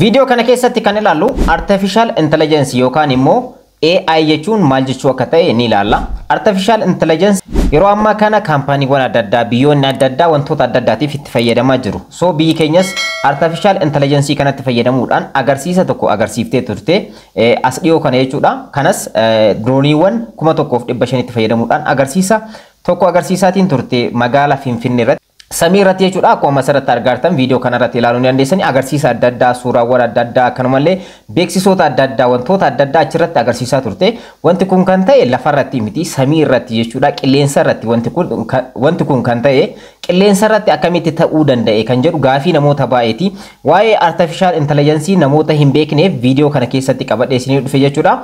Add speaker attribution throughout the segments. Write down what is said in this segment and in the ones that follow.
Speaker 1: Viidiyoo kana keessatti kan ilaallu Artificial Intelligence yookaan immoo AI jechuun maal jechuu akka ta'e ni ilaalla. Artificial Intelligence yeroo ammaa kana kaampaaniiwwan adda addaa, biyyoonni adda addaa wantoota adda addaatiif itti fayyadamaa jiru. So biyyi keenyas Artificial Intelligence kanatti fayyadamuudhaan agarsiisa tokko agarsiiftee turte as dhiyoo kana jechuudha. Kanas dirooniiwwan 1500tti fayyadamuudhaan agarsiisa tokko agarsiisaatiin turte magaalaa Finfinnee irratti. Samii irratti jechuudha. Akkuma asirratti argartan, viidiyoo kanarratti ilaaluu ni dandeessanii, agarsiisa adda addaa, suuraawwan adda addaa, akkanumallee beeksisoota adda addaa, wantoota adda addaa achirratti agarsiisaa turte. Wanti kun kan ta'e lafarratti miti, samii irratti jechuudha, qilleensa irratti. Wanti kun kan ta'e qilleensa irratti akkamitti ta'uu danda'e kan jedhu gaafii namoota baay'eeti. Waa'ee artificial intelligence namoota hin beekneef viidiyoo kana keessatti qabadhee isinii dhufe jechuudha.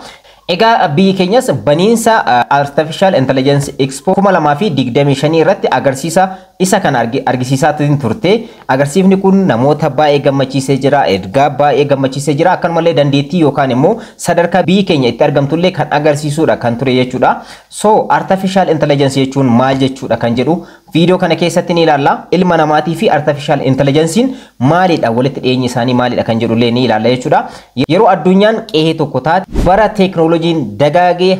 Speaker 1: Egaa biyyi keenyas baniinsa Artificial Intelligence Expo 2025 irratti agarsiisa isa kana argisiisaa turte. Agarsiifni kun namoota baay'ee gammachiisee jira, ergaa baay'ee gammachiisee jira. Akkanumallee dandeettii yookaan immoo sadarkaa biyyi keenya itti argamtullee kan agarsiisudha kan ture jechuudha. So Artificial Intelligence jechuun maal jechuudha kan jedhu viidiyoo kana keessatti ni ilaalla. Ilma namaatii fi Artificial Intelligence'n maalidha, walitti dhiyeenyi isaanii maalidha kan jedhullee ni ilaalla jechuudha. Yeroo addunyaan qe'ee tokko taate, bara teeknooloojiin dagaagee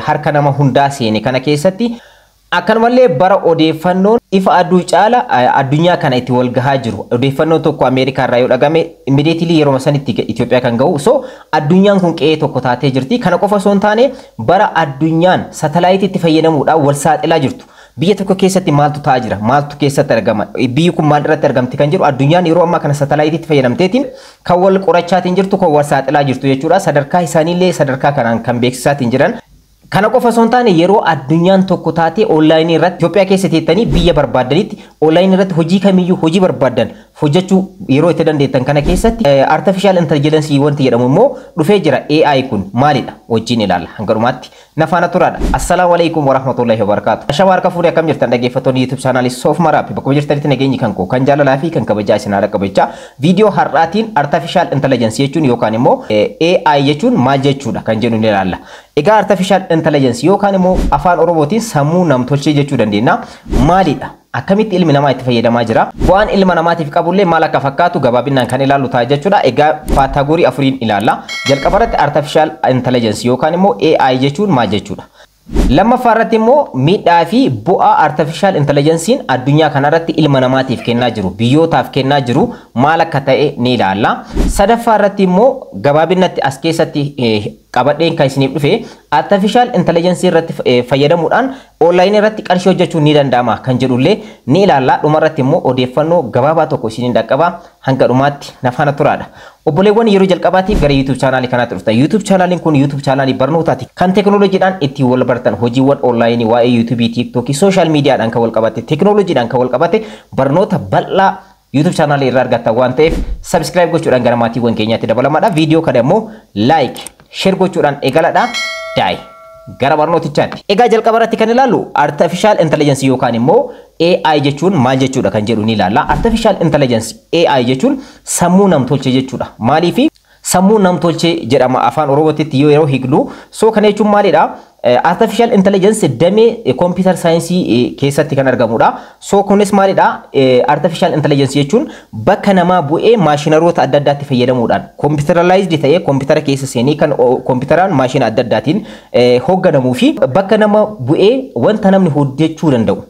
Speaker 1: harka nama hundaa seene kana keessatti, akkanumallee bara odeeffannoon ifa aduu caala addunyaa kana itti wal gahaa jiru. Odeeffannoon tokko Ameerikaa irraa yoo dhagame, immediately yeroo sanitti Itoophiyaa kan gahu. So addunyaan kun qe'ee tokko taatee jirti. Kana qofa osoo hin taane, bara addunyaan satalaayitiitti itti fayyadamuudhaan wal saaxilaa jirtu. Biyya tokko keessatti maaltu ta'aa jira, maaltu keessatti argama, biyyi kun maal irratti argamti kan jedhu, addunyaan yeroo ammaa kana satalaayitiitti fayyadamteetiin kan wal qorachaatiin jirtu, kan wal saaxilaa jirtu jechuudha. Sadarkaa isaaniillee sadarkaa kanaan kan beeksisaatiin jiran. Kana qofa osoo hin taane, yeroo addunyaan tokko taatee onlaayinii irratti Itoophiyaa keessa teettanii biyya barbaaddanitti onlaayinii irratti hojii kamiyyuu, hojii barbaaddan hojjechuu yeroo itti dandeettan kana keessatti, artificial intelligence wanti jedhamu immoo dhufee jira. AI kun maalidha? Wajjin ilaalla. Hanga dhumaatti na faana turaadha. Assalaamu alaikum warahmatullahi wabarakatuh. Ashama, harka fuudhee, akkam jirtan dhaggeeffattoonni YouTube chaanaalii Soof Maraappi? Bakkuma jirtanitti nageenyi kan koo kan jaalalaa fi kan kabajaa isin haadha qabachaa, viidiyoo har'aatiin artificial intelligence jechuun yookaan immoo AI jechuun maal jechuudha kan jedhu ni ilaalla. Egaa artificial intelligence yookaan immoo afaan Oromootiin sammuu namtolchee jechuu dandeenya. Maalidha? Akkamitti ilmi namaa itti fayyadamaa jira? Bu'aan ilma namaatiif qabullee maal akka fakkaatu gabaabinaan kan ilaallu ta'a jechuudha. Egaa category afuriin ilaalla. Jalqaba irratti artificial intelligence yookaan immoo AI jechuun maal jechuudha? Lammaffaa irratti immoo miidhaa fi bu'aa artificial intelligence'n addunyaa kanarratti ilma namaatiif kennaa jiru, biyyootaaf kennaa jiru maal akka ta'e ni ilaalla. Sadaffaa irratti immoo gabaabinatti as keessatti qabadheen kan isiniif dhufe, artificial intelligence irratti fayyadamuudhaan online irratti qarshii hojjechuun ni danda'ama kan jedhullee ni ilaalla. Dhumarratti immoo odeeffannoo gabaabaa tokko isiniin dhaqqaba, hanga dhumaatti na faana turaadha. Obboleewwan yeroo jalqabaatiif gara YouTube chaanaalii kanaatti dhuftan. YouTube chaanaaliin kun YouTube chaanaalii barnootaati. Kan teekinooloojiidhaan ittiin wal bartan, hojiiwwan onlaayinii, waa'ee YouTube, TikTok, social mediadhaan kan wal qabate, teekinooloojiidhaan kan wal qabate barnoota bal'aa YouTube chaanaalii irraa argattan waan ta'eef, subscribe gochuudhaan gara maatiiwwan keenyaatti dabalamaadha. Viidiyoo kana immoo like, share gochuudhaan eegaladha. Daa'e gara barnootichaatti. Egaa jalqaba irratti kan ilaallu artificial intelligence yookaan immoo AI jechuun maal jechuudha kan jedhu ni ilaalla. Artificial intelligence, AI jechuun sammuu namtolchee jechuudha. Maaliifi sammuu namtolchee jedhama afaan Oromootitti yeroo hiiknu? So kana jechuun maalidha? Artificial intelligence damee computer science keessatti kan argamudha. So kunis maalidha? Artificial intelligence jechuun bakka namaa bu'ee maashinaroota adda addaatti fayyadamuudhaan computerized ta'ee kompiitara keessa seenee kan kompiitaraan maashina adda addaatiin hoogganamuu fi bakka nama bu'ee wanta namni hojjechuu danda'u,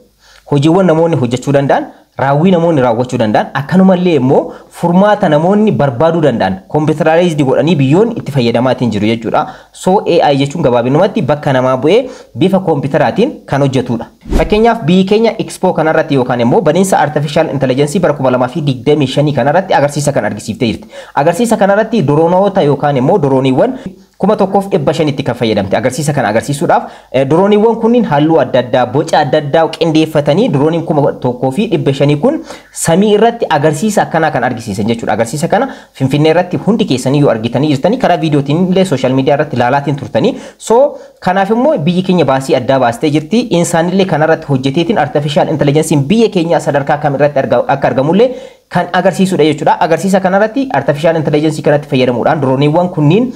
Speaker 1: hojiiwwan namoonni hojjechuu danda'an, raawwii namoonni raawwachuu danda'an, akkanumallee immoo furmaata namoonni barbaaduu danda'an computerized godhanii biyyoonni itti fayyadamaatiin jiru jechuudha. So AI jechuun gabaabinumatti bakka namaa bu'ee bifa kompiitaraatiin kan hojjetudha. Fakkeenyaaf, biyyi keenya Expo kanarratti yookaan immoo baniinsa Artificial Intelligence bara 2025 kanarratti agarsiisa kan argisiiftee jirti. Agarsiisa kanarratti doroonoota yookaan immoo dorooniiwwan 1500tti kan fayyadamte agarsiisa kana agarsiisuudhaaf. Dorooniiwwan kunniin halluu adda addaa, boca adda addaa qindeeffatanii dorooniin 1500 kun samii irratti agarsiisa akkanaa kan argisiisan jechuudha. Agarsiisa kana Finfinnee irratti hundi keessanii yoo argitanii jirtanii, karaa viidiyootiin illee social media irratti ilaalaatiin turtanii. So kanaaf immoo biyyi keenya baasii addaa baastee jirti. Insaanillee kanarratti hojjeteetiin artificial intelligence'n biyya keenya sadarkaa kam irratti akka argamullee kan agarsiisudha jechuudha. Agarsiisa kanarratti artificial intelligence kanatti fayyadamuudhaan dirooniiwwan kunniin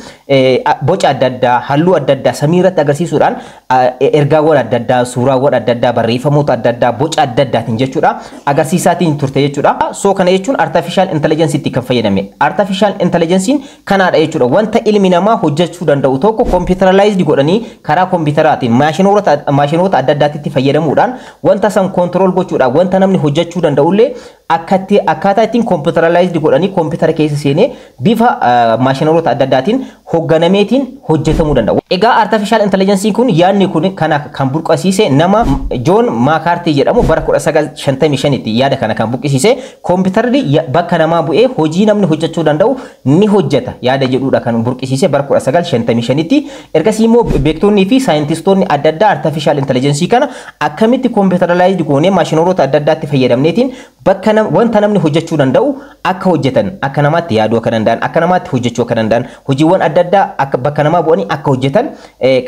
Speaker 1: boca adda addaa, halluu adda addaa samii irratti agarsiisuudhaan ergaawwan adda addaa, suuraawwan adda addaa, barreeffamoota adda addaa boca adda addaatiin jechuudha agarsiisaatiin turte jechuudha. So kana jechuun artificial intelligence itti kan fayyadame. Artificial intelligence kanaadha jechuudha. Wanta ilmi namaa hojjechuu danda'u tokko computerized godhanii karaa kompiitaraatiin maashinoota adda addaatti fayyadamuudhaan wanta san control gochuudhaan wanta namni hojjechuu danda'ullee akkatti akkaataa ittiin computerized godhanii kompiitara keessa seenee bifa maashinoota adda addaatiin hoogganameetiin hojjetamuu danda'u. Egaa artificial intelligence kun yaadni kun kana kan burqisiise nama John McCarthy jedhamu bara 1955tti yaada kana kan burqisiise, kompiitarri bakka namaa bu'ee hojii namni hojjechuu danda'u ni hojjeta yaada jedhudha kan burqisiise bara 1955tti. Ergasii immoo beektonnii fi saayintistoonni adda addaa artificial intelligence kana akkamitti computerized goonee maashinoota adda addaatti fayyadamneetiin bakka wanta namni hojjechuu danda'u akka hojjetan, akka namaatti yaaduu akka danda'an, akka namaatti hojjechuu akka danda'an, hojiiwwan adda addaa akka bakka namaa bu'anii akka hojjetan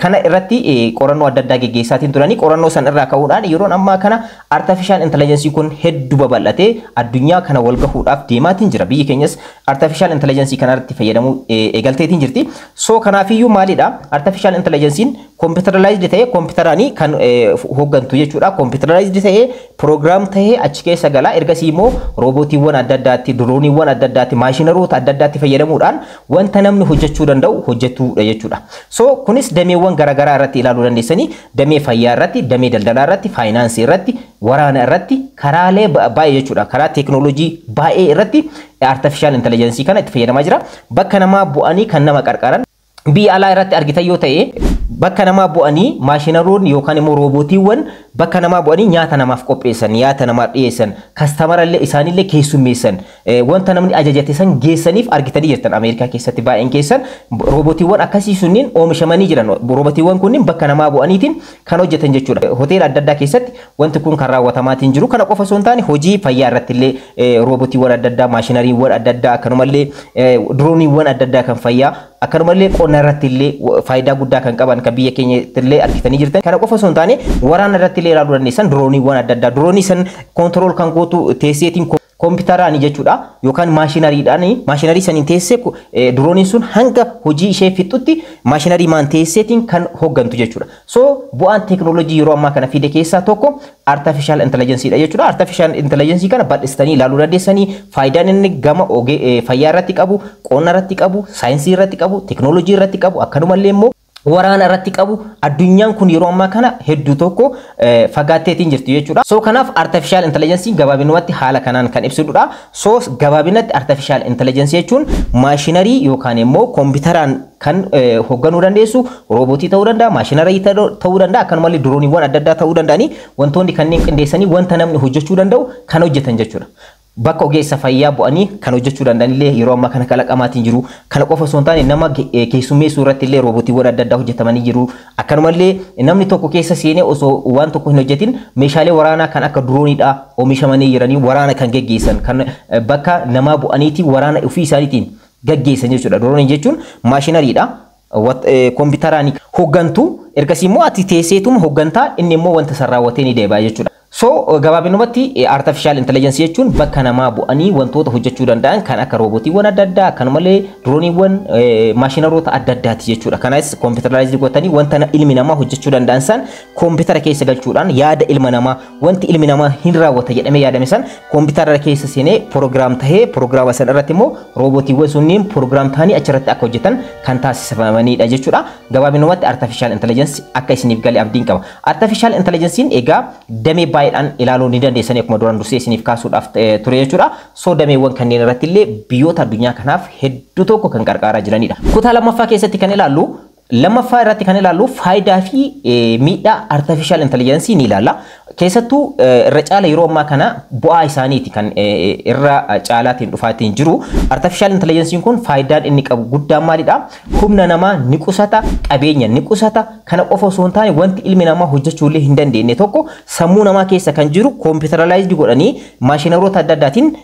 Speaker 1: kana irratti qorannoo adda addaa geggeessaatiin turanii, qorannoo san irraa ka'uudhaan yeroon ammaa kana artificial intelligence kun hedduu babal'atee addunyaa kana wal gahuudhaaf deemaatiin jira. Biyyi keenyas artificial intelligence kana irratti fayyadamuu eegalteetiin jirti. So kanaafiyyuu maalidha? Artificial intelligence computerized ta'ee kompiitaraanii kan hooggantu jechuudha. Computerized ta'ee program ta'ee achi keessa gala. Ergasii immoo roobootiiwwan adda addaatti, dirooniiwwan adda addaatti, maashinaroota adda addaatti fayyadamuudhaan wanta namni hojjechuu danda'u hojjetuudha jechuudha. So kunis dameewwan garaagaraa irratti ilaaluu dandeessanii, damee fayyaa irratti, damee daldalaa irratti, faayinaansii irratti, waraana irratti, karaalee baay'ee jechuudha. Karaa teeknooloojii baay'ee irratti artificial intelligence kana itti fayyadamaa jira. Bakka namaa bu'anii kan nama qarqaran biyya alaa irratti argitan yoo ta'e, bakka namaa bu'anii maashinaroonni yookaan immoo roobootiiwwan bakka namaa bu'anii nyaata namaaf qopheessan, nyaata namaaf dhiyeessan, customerallee isaanillee keessummeessan, wanta namni ajajate san geessaniif argitanii jirtan. Ameerikaa keessatti baay'een keessan roobootiiwwan akkasii sunniin oomishamanii jiran. Roobootiiwwan kunniin bakka namaa bu'aniitiin kan hojjetan jechuudha. Hoteela adda addaa keessatti wanti kun kan raawwatamaatiin jiru. Kana qofa osoo hin taane, hojii fayyaa irratti illee roobootiiwwan adda addaa, maashinariiwwan adda addaa, akkanumallee dirooniiwwan adda addaa kan fayyaa, akkanumallee qonna irratti illee faayidaa guddaa kan qaban kan biyya keenyatti illee argitanii jirtan. Kana qofa osoo hin taane, waraana irratti illee ilaaluu dandeessan, dirooniiwwan adda addaa. Diroonii san control kan gootu teesseetiin kompiitaraan jechuudha yookaan maashinariidhaan, maashinarii saniin teessee dirooniin sun hanga hojii ishee fixutti maashinarii maan teesseetiin kan hooggantu jechuudha. So bu'aan teeknooloojii yeroo ammaa kana fide keessaa tokko artificial intelligence dha jechuudha. Artificial intelligence kana bal'istanii ilaaluu dandeessanii, faayidaan inni gama fayyaa irratti qabu, qonna irratti qabu, saayinsii irratti qabu, teeknooloojii irratti qabu, akkanumallee immoo waraana irratti qabu, addunyaan kun yeroo ammaa kana hedduu tokko fagaatteetiin jirti jechuudha. So kanaaf artificial intelligence gabaabinumatti haala kanaan kan ibsudha. So gabaabinatti artificial intelligence jechuun maashinarii yookaan immoo kompiitaraan kan hoogganuu dandeessu roobootii ta'uu danda'a, maashinarii ta'uu danda'a, akkanumallee dirooniiwwan adda addaa ta'uu danda'anii, wantoonni kanneen qindeessanii wanta namni hojjechuu danda'u kan hojjetan jechuudha. Bakka ogeessa fayyaa bu'anii kan hojjechuu danda'an illee yeroo ammaa kana kalaqamaatiin jiru. Kana qofa osoo hin taane, nama keessummeessuu irratti illee roobotiiwwan adda addaa hojjetamanii jiru. Akkanumallee namni tokko keessa seenee osoo waan tokko hin hojjetin meeshaalee waraanaa kan akka dirooniidhaa oomishamanii jiranii waraana kan geggeessan, kan bakka namaa bu'aniitiin waraana ofii isaaniitiin geggeessan jechuudha. Diroonii jechuun maashinariidha. Kompiitaraan hooggantu, ergasii immoo ati teesseetuma hooggantaa, inni immoo wanta san raawwatee ni deebi'a jechuudha. So gabaabinumatti artificial intelligence jechuun bakka namaa bu'anii wantoota hojjechuu danda'an kan akka roobootiiwwan adda addaa, akkanumallee dirooniiwwan, maashinaroota adda addaati jechuudha. Kanas computerized godhatanii wanta ilmi namaa hojjechuu danda'an san koompitara keessa galchuudhaan, yaada ilma namaa, wanti ilmi namaa hin raawwata jedhamee yaadame san koompitara keessa seenee program tahee, proogiraama san irratti immoo roobootiiwwan sunniin program ta'anii achirratti akka hojjetan kan taasifamanidha jechuudha. Gabaabinumatti artificial intelligence akka isiniif gale abdiin qaba. Artificial intelligence'n egaa damee baay'eedhaan ilaaluu ni dandeessanii, akkuma duraan dursee isiniif kaasuudhaaf ture jechuudha. So dameewwan kanneen irratti illee biyyoota addunyaa kanaaf hedduu tokko kan qarqaaraa jiranidha. Kutaa lammaffaa keessatti kan ilaallu, lammaffaa irratti kan ilaallu, faayidaa fi miidhaa artificial intelligence ni ilaalla. Keessattuu irra caala yeroo ammaa kana bu'aa isaaniiti kan irra caalaatiin dhufaatiin jiru. Artificial intelligence kun faayidaan inni qabu guddaan maalidha? Humna namaa ni qusata, qabeenya ni qusata. Kana qofa osoo hin taane, wanti ilmi namaa hojjechuu illee hin dandeenye tokko sammuu namaa keessa kan jiru computerized godhanii maashinaroota adda addaatiin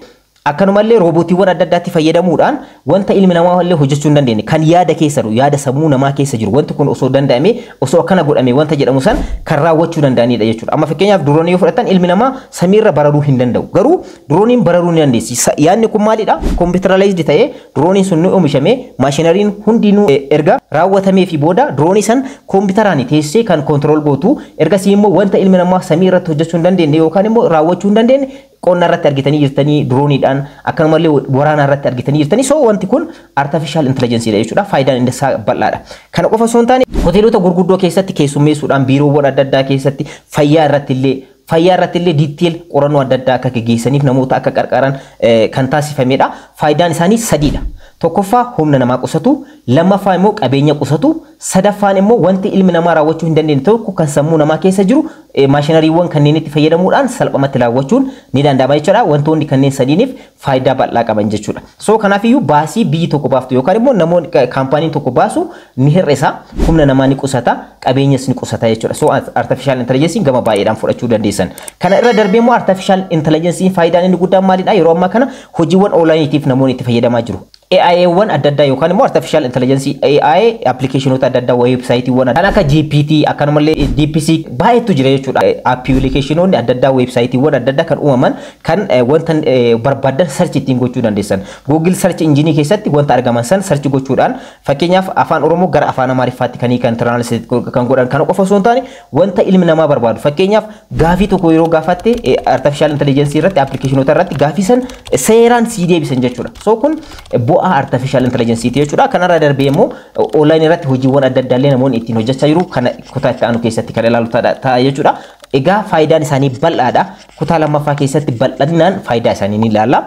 Speaker 1: Akkanumallee roobootiiwwan adda addaatti fayyadamuudhaan wanta ilmi namaa illee hojjechuu hin dandeenye, kan yaada keessa jiru, yaada sammuu namaa keessa jiru, wanti kun osoo danda'ame, osoo akkana godhame wanta jedhamu san kan raawwachuu danda'anidha jechuudha. Amma fakkeenyaaf diroonii yoo fudhatan, ilmi namaa samiirra bararuu hin danda'u. Garuu dirooniin bararuu ni dandeessi. Yaadni kun maalidha? Computerized ta'ee dirooniin sun ni oomishame, maashinariin hundinuu erga raawwatamee fi booda diroonii san kompiitaraan teessee kan control gootu, ergasii immoo wanta ilmi namaa samii irratti hojjechuu hin dandeenye yookaan immoo raawwachuu hin dandeenye qonna irratti argitanii jirtanii dirooniidhaan, akkanumallee waraana irratti argitanii jirtanii. So wanti kun artificial intelligence dha jechuudha. Faayidaan inni isaa bal'aadha. Kana qofa osoo hin taane, hoteelota gurguddoo keessatti keessummeessuudhaan, biiroowwan adda addaa keessatti, fayyaa irratti illee detail qorannoo adda addaa akka gaggeessaniif namoota akka qarqaaran kan taasifamedha. Faayidaan isaanii sadiidha. Tokkoffaa, humna namaa qusatu, lammaffaa immoo qabeenya qusatu, sadaffaan immoo wanti ilmi namaa raawwachuu hin dandeenye tokko kan sammuu namaa keessa jiru maashinariiwwan kanneen itti fayyadamuudhaan salphumatti raawwachuun ni danda'ama jechuudha. Wantoonni kanneen sadiiniif faayidaa bal'aa qaban jechuudha. So kanaafiyyuu baasii biyyi tokko baaftu yookaan immoo namoonni kaampaaniin tokko baasu ni hir'isa, humna namaa ni qusata, qabeenyas ni qusata jechuudha. So artificial intelligence gama baay'eedhaan fudhachuu dandeessan. Kana irra darbee immoo artificial intelligence faayidaan inni guddaan maalidha? Yeroo ammaa kana hojiiwwan onlaayiniitiif namoonni itti fayyadamaa jiru. AI-wwan adda addaa yookaan immoo artificial intelligence AI appilikeeshinoota adda addaa, weebsaayitiiwwan kan akka GPT, akkanumallee DeepSeek baay'eetu jira jechuudha. Appilikeeshinoonni adda addaa, weebsaayitiiwwan adda addaa kan uumaman, kan wanta barbaadan search ittiin gochuu dandeessan. Google search engine keessatti wanta argaman san search gochuudhaan, fakkeenyaaf Afaan Oromoo gara Afaan Amaariffaatti kan hiikan, translate kan godhan, kana qofa osoo hin taane wanta ilmi namaa barbaadu, fakkeenyaaf gaafii tokko yeroo gaafatte artificial intelligence irratti, appilikeeshinoota irratti gaafii san seeraan sii deebisan jechuudha. So kun bu'aa artificial intelligence jechuudha. Kanarra darbee immoo online irratti hojiiwwan adda addaa illee namoonni ittiin hojjechaa jiru. Kana kutaa itti aanu keessatti kan ilaalu ta'a jechuudha. Egaa faayidaan isaanii bal'aadha. Kutaa lammaffaa keessatti bal'inaan faayidaa isaanii ni ilaalla.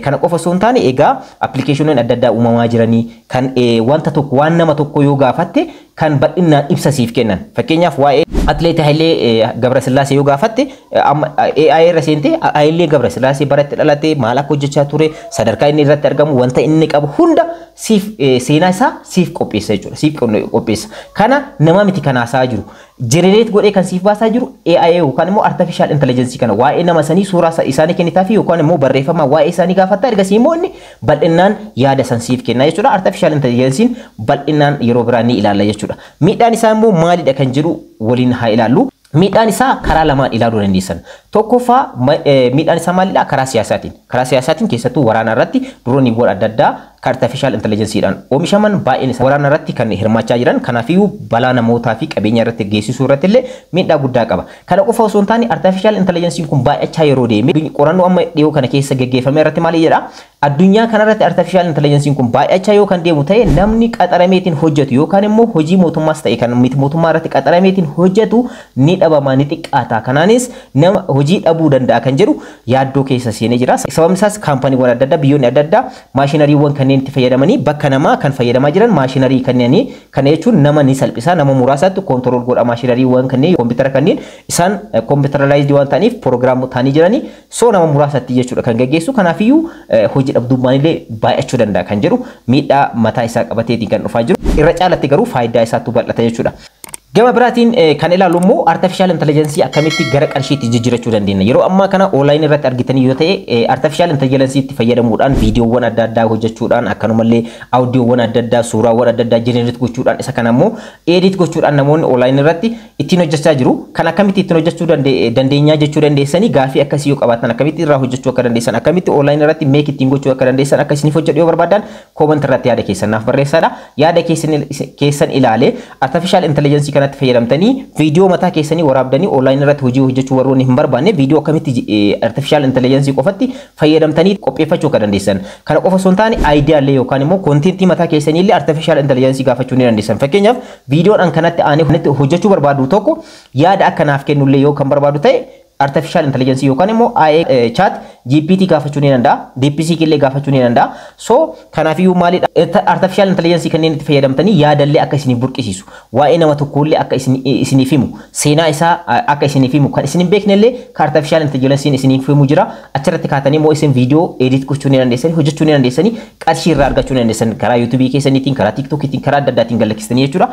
Speaker 1: Kana qofa osoo hin taane, egaa appilikeeshinoonni adda addaa uumamaa jiranii kan wanta tokko, waan nama tokko yoo gaafatte kan bal'inaan ibsa siif kennan. Fakkeenyaaf waa'ee atileet Hayilee Gabrasillaasee yoo gaafatte, amma AI irra seentee Hayilee Gabrasillaasee bara itti dhalate, maal akka hojjechaa ture, sadarkaa inni irratti argamu, wanta inni qabu hunda siif, seenaa isaa siif qopheessa jechuudha. Siif qopheessa. Kana nama miti kan haasa'aa jiru. Generate godhee kan siif baasaa jiru AI yookaan immoo artificial intelligence kana. Waa'ee nama sanii suuraa isaanii kennitaafi yookaan immoo barreeffama waa'ee isaanii gaafatta, ergasii immoo inni bal'inaan yaada san siif kenna jechuudha. Artificial intelligence bal'inaan yeroo biraa ni ilaalla jechuudha. Miidhaan isaa immoo maalidha kan jedhu waliin haa ilaallu. Miidhaan isaa karaa lamaan ilaaluu dandeessan. Tokkoffaa, miidhaan isaa maalidha? Karaa siyaasaatiin. Karaa siyaasaatiin keessattuu waraana irratti dirooniiwwan adda addaa kan artificial intelligenceedhaan oomishaman baay'een isaa waraana irratti kan hirmaachaa jiran, kanaafiyyuu balaa namootaa fi qabeenya irratti geessisuu irratti illee miidhaa guddaa qaba. Kana qofa osoo hin taane, artificial intelligence kun baay'achaa yeroo deeme, qorannoo amma dhiyoo kana keessa geggeeffame irratti maali jedha? Addunyaa kanarratti artificial intelligence kun baay'achaa yoo kan deemu ta'e, namni qaxarameetiin hojjetu yookaan immoo hojii mootummaas ta'e kan miti mootummaa irratti qaxarameetiin hojjetu ni dhabama, ni xiqqaata. Kanaanis nama hojii dhabuu danda'a kan jedhu yaaddoo keessa seenee jira. Sababni isaas kaampaniiwwan adda addaa, biyyoonni adda addaa maashinariiwwan kanneen itti fayyadamanii bakka namaa kan fayyadamaa jiran maashinarii kanneenii. Kana jechuun nama ni salphisa, nama muraasaatti control godha maashinariiwwan kanneen, koompitara kanneen. Isaan computerized waan ta'aniif, program ta'anii jiranii, so nama muraasatti jechuudha kan gaggeessu. Kanaafiyyuu hojii dhabdummaan illee baay'achuu danda'a kan jedhu miidhaa mataa isaa qabateetiin kan dhufaa jiru. Irra caalatti garuu faayidaa isaatu bal'ata jechuudha. Gama biraatiin kan ilaallu immoo artificial intelligence akkamitti gara qarshiitti jijjiirachuu dandeenya. Yeroo ammaa kana online irratti argitanii yoo ta'e, artificial intelligence itti fayyadamuudhaan viidiyoowwan adda addaa hojjechuudhaan, akkanumallee audioowwan adda addaa, suuraawwan adda addaa generate gochuudhaan, isa kana immoo edit gochuudhaan namoonni online irratti ittiin hojjechaa jiru. Kan akkamitti ittiin hojjechuu dandeenyaa jechuu dandeessanii, gaafii akkasii yoo qabaatan, akkamitti irraa hojjechuu akka dandeessan, akkamitti online irratti make ittiin gochuu akka dandeessan akka isiniif hojjedhu yoo barbaadan, comment irratti yaada keessan naaf barreessaadha. Yaada keessan ilaalee artificial intelligence kanatti fayyadamtanii viidiyoo mataa keessanii waraabdanii online irratti hojii hojjechuu warroonni hin barbaanne, viidiyoo akkamitti artificial intelligence qofatti fayyadamtanii qopheeffachuu akka dandeessan. Kana qofa osoo hin taane, idea illee yookaan immoo contentii mataa keessanii illee artificial intelligence gaafachuu ni dandeessan. Fakkeenyaaf viidiyoon an kanatti aanee hojjechuu barbaadu tokko yaada akka naaf kennullee yoo kan barbaadu ta'e, artificial intelligence yookaan immoo AI Chat GPT gaafachuu ni danda'a, DeepSeek illee gaafachuu ni danda'a. So kanaafiyyuu maalidha? Artificial intelligence kanneen itti fayyadamtanii yaadallee akka isiniif burqisiisu, waa'ee nama tokkollee akka isiniif himu, seenaa isaa akka isiniif himu, kan isin hin beekne illee kan artificial intelligence isiniif himu jira. Achirratti kaatanii immoo isin viidiyoo edit gochuu ni dandeessanii, hojjechuu ni dandeessanii, qarshii irraa argachuu ni dandeessan karaa YouTube keessaniitiin, karaa TikTokiitiin, karaa adda addaatiin galakkistanii jechuudha.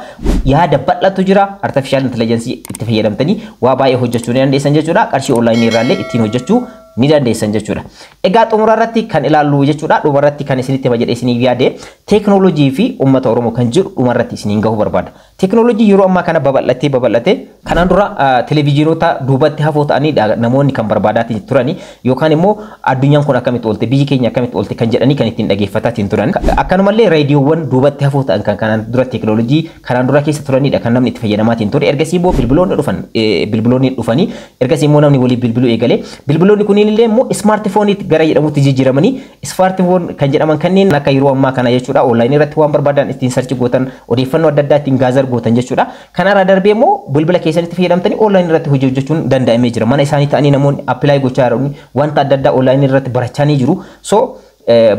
Speaker 1: Yaada bal'atu jira, artificial intelligence itti fayyadamtanii waa baay'ee hojjechuu ni dandeessan jechuudha. Qarshii online irraallee ittiin hojjechuu ni dandeessan jechuudha. Egaa xumura irratti kan ilaallu jechuudha. Dhuma irratti kan isinitti hima jedhee isiniif yaade, teeknooloojii fi uummata Oromoo kan jedhu dhuma irratti isiniin gahuu barbaada. Teeknooloojii yeroo ammaa kana babal'atee babal'atee, kanaan dura televezyiinota duubatti hafoo ta'anii namoonni kan barbaadaatiin turani, yookaan immoo addunyaan kun akkamitti oolte, biyyi keenya akkamitti oolte kan jedhanii kan ittiin dhageeffataatiin turan. Akkanumallee reediyoowwan duubatti hafoo ta'an kan kanaan dura teeknooloojii kanaan dura keessa turanidha kan namni itti fayyadamaatiin ture. Ergasii immoo bilbiloonni dhufan, bilbiloonni dhufanii ergasii immoo namni walii bilbiluu eegale. Bilbiloonni kunniin illee immoo smartphoneitti gara jedhamutti jijjiiramanii, smartphone kan jedhaman kanneen akka yeroo ammaa kana jechuudha, onlineii irratti waan barbaadan ittiin search gootan, odeeffannoo adda addaa ittiin gather gootan jechuudha. Kanarraa darbee immoo bilbila keessanitti fayyadamtanii onlineii irratti hojii hojjechuun danda'amee jira. Mana isaanii ta'anii namoonni apply gochaa jiran, wanta adda addaa onlineii irratti barachaa ni jiru. So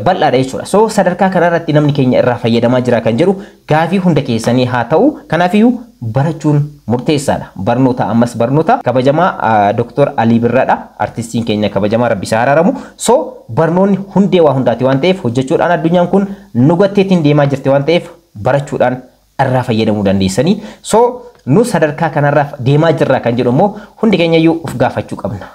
Speaker 1: bal'aadha jechuudha. So sadarkaa kanarratti namni keenya irraa fayyadamaa jira kan jedhu gaafii hunda keessanii haa ta'u. Kanaafiyyuu barachuun murteessaadha. Barnoota, ammas barnoota. Kabajamaa Dr. Alii Birraadha. Artistiin keenya kabajamaa, Rabbi isaa haraaramu. So barnoonni hundee waa hundaati waan ta'eef, hojjechuudhaan addunyaan kun nu gatteetiin deemaa jirti waan ta'eef, barachuudhaan irraa fayyadamuu dandeessanii. So nu sadarkaa kanarraa deemaa jirra kan jedhu immoo hundi keenya iyyuu of gaafachuu qabna.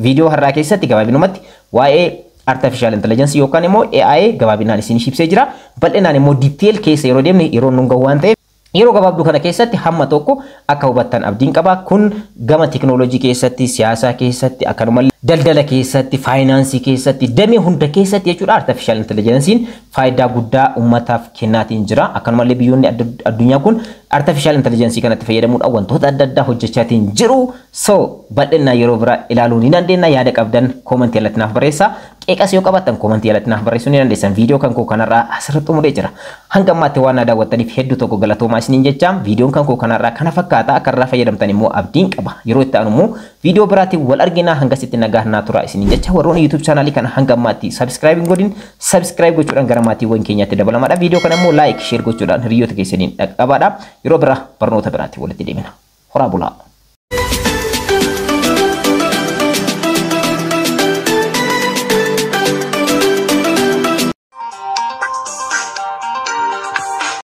Speaker 1: Viidiyoo har'aa keessatti gabaabinumatti waa'ee artificial intelligence yookaan immoo AI gabaabinaan isin ibsee jira. Bal'inaan immoo detail keessa yeroo deemne yeroo nun gahu waan ta'eef, yeroo gabaabduu kana keessatti hamma tokko akka hubattan abdiin qaba. Kun gama teekinooloojii keessatti, siyaasaa keessatti, akkanumallee daldala keessatti, faayinaansii keessatti, damee hunda keessatti jechuudha, artificial intelligence'n faayidaa guddaa uummataaf kennaatiin jira. Akkanumallee biyyoonni addunyaa kun artificial intelligence kanatti fayyadamuudhaan wantoota adda addaa hojjechaatiin jiru. So bal'inaan yeroo biraa ilaaluu ni dandeenya. Yaada qabdan commentii alatti naaf barreessaa. Qeeqas yoo qabaattan commentii alatti naaf barreessuu ni dandeessan. Viidiyoo kan koo kanarraa asirratti xumuree jira. Hanga ammaatti waan na daawwattaniif hedduu tokko galatoomaa isiniin jecha. Viidiyoon kan koo kanarraa kana fakkaata. Akka irraa fayyadamtan immoo abdiin qaba. Yeroo itti aanu immoo viidiyoo biraatiin wal argina, hangasitti nagaa naa tura isiniin jecha. Warroonni YouTube channelii kana hanga ammaatti subscribe hin godhin, subscribe gochuudhaan gara maatiiwwan keenyaatti dabalamaadha. Viidiyoo kana immoo like, share gochuudhaan hiriyoota keessaniin dhaqqabaadha. Yeroo biraa barnoota biraatiin walitti deemina. Horaa bulaa.